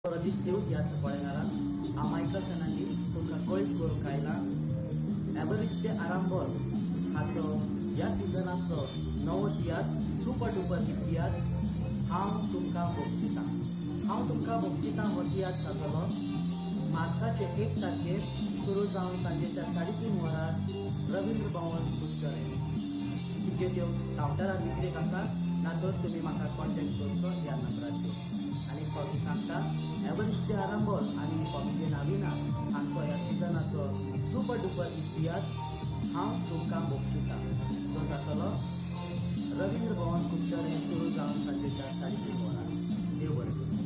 बरो दीस दिवं ह्या पळयणारान. हांव मायकल फेर्नांडीस तुमकां कळीत करूंक आयला एवरिस्ट दे आरांबोल हाचो ह्या सिजनाचो नवो तियात्र, सुपर डुपर हिट तियात्र हांव तुमकां भोगशितां. हांव तुमकां भोगशितां हो तियात्र जातलो मार्साचे 1 तारखेर सुरू जावन सांजेच्या 3:30 वरार रवींद्र भवन कुडचडें. टिकेट्यो कावंटरार विक्रेक आसा, ना तर तुमी म्हाका कॉन्टेक्ट करचो ह्या नंबराचेर. आनी फावटी सांगता, एवरिस्ट दे आरांबोल आनी कॉमेडियन आविना हांचो ह्या सिजनाचो सुपर डुपर हिट तियात्र हांव तुमकां भोगशितां, जो जातलो रवींद्र भवन कुडचडें सुरू जावन सांजेच्या 3:30 वरार. देव बरें करूं.